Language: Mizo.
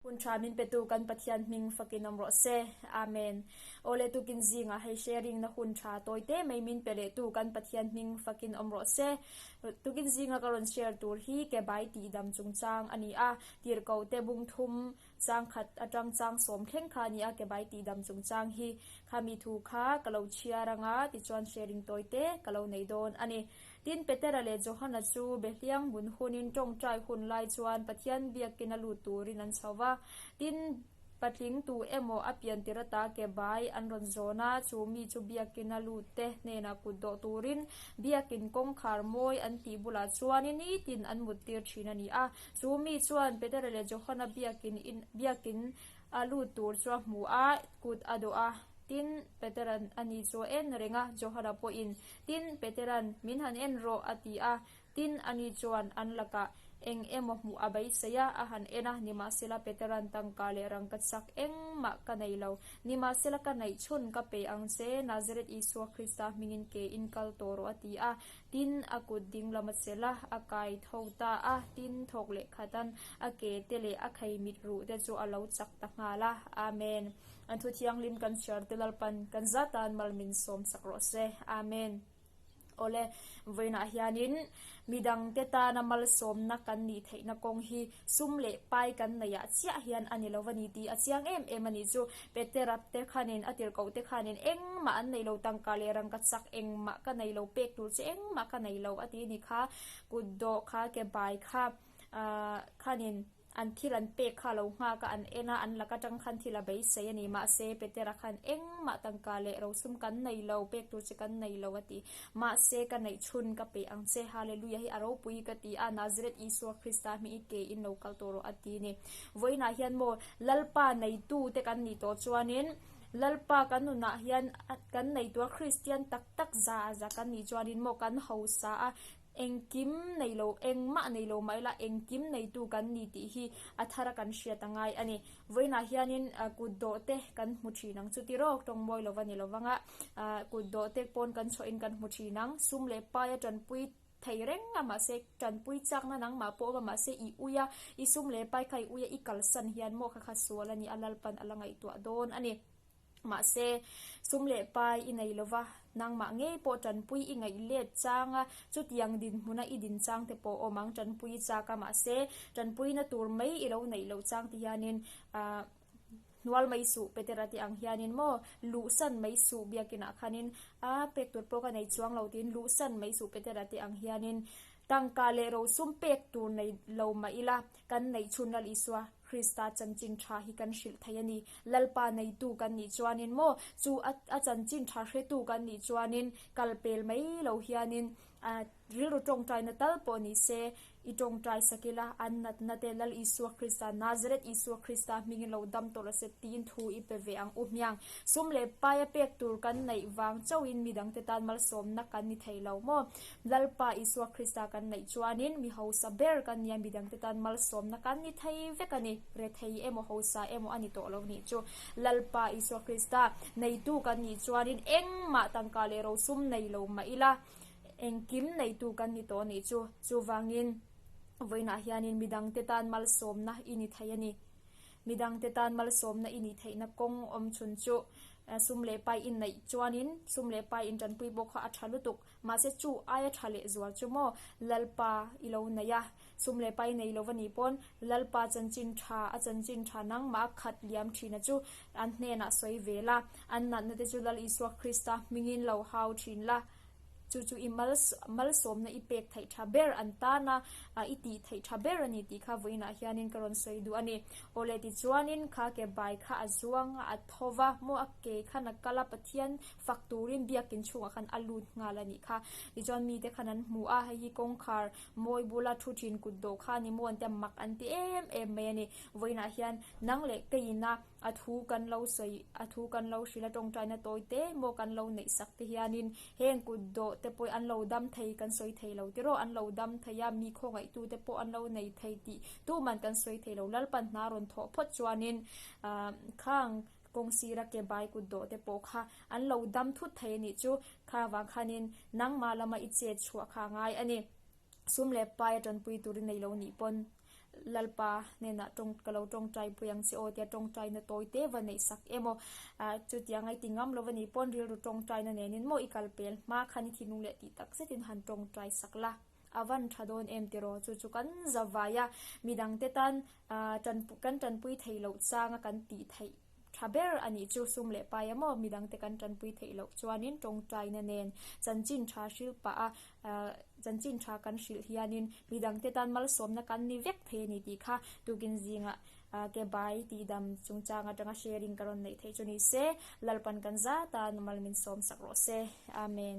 Hun tha min petu kan Pathian hming fakin awm rawh se. Amen. Awle tukin zingah hei sharing na hun tha tawi te mai min pe leh tu kan Pathian hming fakin awm rawh se. Tukin zinga ka rawn share tur hi ke bai tih dam chungchang a ni a, tirhkoh te bung thum chang khat atang chang sawm thleng kha a ni a, ke bai tih dam chungchang hi khami thu kha ka lo chhiar anga tichuan sharing tawi te ka lo nei dawn a ni. Tin, Petera leh Johana chu Behliang bun hunin tawngtai hun lai chuan Pathian biakin a lut turin an chho va. Tin, patling tu emaw a pian tir ata ke bai an rawn zawn a, chu mi chu biakin a lut te hnenah kut dawh turin biakin kawngkhar mawi an tih bulah chuanin nitin an mut tir thin a ni a. Chu mi chuan Petera leh Johana biakin in biakin a lut tur chu a hmu a, kut a dawh a. Tin, Petera'n a ni chu a en reng a, Johana pawhin Tin, Petera'n, Min han en rawh, a ti a. Tin, ani chuan an lakah eng emaw hmuh a beisei a, a han en a, nimahsela Petera'n tangka leh rangka chak engmah ka nei lo. Nimahsela ka neih chhun ka pe ang che, Nazareth Isua Krista hmingin ke in kal tawh rawh, a ti a. Tin, a kut ding lam a chelh a, a kai tho ta a. Tin, thawk leh khatan a ke te leh a khei mit ruh te chu a lo chak ta nghal a. Amen. An thu thianghlim kan chhiar te Lalpan kan zatan mal min sawm sak rawh se. Amen. Awle, vawiinah hianin midangte tana malsawmna kan nih theihna kawng hi sum leh pai kan neihah chiah hian a ni lo va ni tih a chiang em em a nih chu. Petera te khanin a tirhkoh te khanin engmah an nei lo, tangka leh rangka chak engmah ka nei lo, pek tur che engmah ka nei lo a ti a ni kha. Kut dawh kha, ke bai kha khanin An thil an pek kha lo nghak a, an en a, an lak atang khan thil a beisei a ni. Mahse, Petera khan engmah tangka leh rosum kan nei lo, pek tur che kan nei lo a ti. Mahse, ka neih chhun ka pe ang che, Hallelujah hi a ropui ka ti a, Nazareth Isua Krista hming i ke in lo kal tawh rawh a ti ni. Vawiinah hian maw Lalpa neitu te kan nih tawh chuanin Lalpa kan nunah hian kan neitu a Kristian tak tak za za kan nih chuanin maw kan hausa a, Engkim nei lo, engmah nei lo mah ila engkim neitu kan ni tih hi a thar a kan hriat a ngai a ni. Vawiinah hianin kut dawh te kan hmu thin ang chu tiraw, tawng mawi lova ni lovang a, kut dawh te pawn kan chhuahin kan hmu thin ang. Sum leh paia tanpui thei reng a mahse tanpui chakna nangmah pawh awm a mahse i ui a, i sum leh pai kha i ui a i kalsan hian maw kha kha sual a ni a Lalpan a la ngaihtuah dawn a ni. Mahse, sum leh pai i nei lova, nangmah ngei pawh tanpui i ngaih let chang a, chutiang dinhmuna i din chang te pawh awm ang, tanpui i chak a, mahse, tanpuina tur mai i lo neih loh chang ti hianin ah hnual mai suh Petera tih ang hianin maw luhsan mai suh biakinah khanin a pek tur pawh ka nei chuang lo tiin luhsan mai suh Petera tih ang hianin tangka leh rosum pek tur nei lo mah ila kan neih chhun Lal Isua Krista chanchin tha hi kan hrilh thei a ni. Lalpa neitu kan nih chuanin maw, chu a a chanchin tha hretu kan nih chuanin kal pel mai lo hianin a rilru tawngtaina tal pawh ni se, i tawngtai sak ila, an natna te Lal Isua Krista, Nazareth Isua Krista hmingin lo dam tawh la se tiin thu i pe ve ang u hmiang. Sum leh paia pek tur kan neih vang chauhin midangte tan malsawmna kan ni thei lo maw? Lalpa Isua Krista kan neih chuanin mi hausa ber kan nia midangte tan malsawmna kan ni thei vek a ni. Rethei emaw hausa emaw a ni tawh lo nih chu. Lalpa Isua Krista neitu kan nih chuanin engmah tangka leh rosum nei lo mah ila engkim neitu kan ni tawh nih chu. Chuvangin vawiinah hianin midangte tan malsawmna i ni thei a ni. Midangte tan malsawmna i nih theihna kawng awm chhun chu sum leh pai i neih chuanin sum leh pai intanpui pawh kha a tha lutuk. Mahse chu aia tha leh zual chu maw Lalpa i lo nei a, sum leh pai nei lo va nih pawn Lalpa chanchin tha a chanchin tha nangmah a khat liam thina chu an hnenah sawi ve la, an natna te chu Lal Isua Krista hmingin lo hau thin la. Chu chu i mal malsawmna i pek theih tha ber an tan a, i tih theih tha ber a ni tih kha vawiinah hianin ka rawn sawi duh a ni. Awle tichuanin kha ke bai kha a zuang a, a tho va, maw a ke khan a kal a, Pathian fak turin biakin chhungah khan a lut nghal a nih kha. Tichuan mite khan an hmu a, hei hi kawngkhar mawi bula thu thin kut dawh kha a ni maw an ti a, mak an ti em em mai a ni. Vawiinah hian nang leh keiin a A thu kan lo sawi, a thu kan lo hrilh a tawngtaina tawi te maw kan lo neih sak te hianin heng kut dawh te pawh an lo dam thei kan sawi thei lo tiraw, an lo dam thei a, mi khawngaihtu te pawh an lo nei thei tih tuman kan sawi thei lo. Lalpan hna rawn thawh phawt chuanin ah khang kawng sira ke bai kut dawh te pawh kha an lo dam thut thei a nih chu, kha vang khanin nangmah lama i chet chhuah kha a ngai a ni. Sum leh pai a tanpui turin nei lo nih pawn. Lalpa hnenah tawng ka lo tawngtai pui ang che aw tia tawngtaina tawi te va neih sak emaw ah chutiang a i ti ngam lo a nih pawn rilru tawngtaina nenin maw i kal pel hma khan i thinlung leh tih tak zetin han tawngtai sak la. A van tha dawn em tiraw? Chu chu kan za vai a, midangte tan kan tanpui theih loh changa kan tih theih tha ber a nih chu. Sum leh pai emaw midangte kan tanpui theih loh chuanin tawngtaina nen chanchin tha hrilh pah a, chanchin tha kan hrilh hianin midangte tan malsawmna kan ni vek thei a ni tih kha tukin zingah ke bai tihdam chungchang atanga sharing ka rawn neih theih chu ni se, Lalpan kan za tan mal min sawm sak rawh se. Amen.